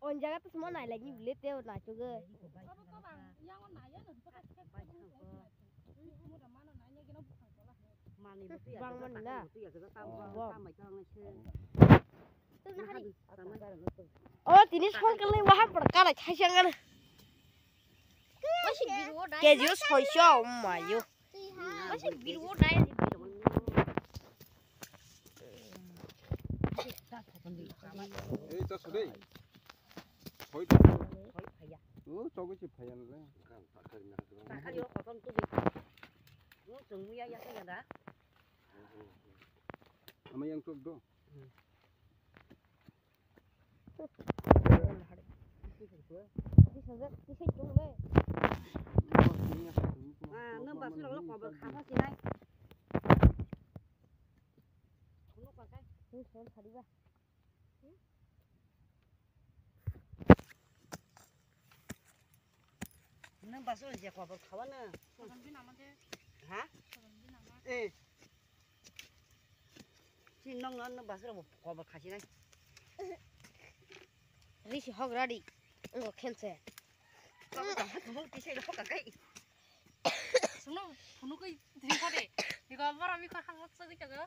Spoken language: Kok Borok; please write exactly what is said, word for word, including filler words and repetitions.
On jaga to semua nai lagi beli teo na chuge. Bang man na. Bang. Oh, tini songkal ni waham perkara chai siang kan. Kg soiso mayo. Ei, ta sudei. Soi ta. O, chogwi se phaiya nle. Ama yang chok do. Ah, nang basur rok kobor kha pha sinai. Nang sor sariba. Nang basur je kobor khawa na. Ha? Eh. Chini nokno, nokno basura bo kobor khasinai. Risi hok radi. Ngo khense. Kobor tongma tongma tisai rok kakai. Sungno phunukui thengkha de. Iko borok mikha hangok sagui chago.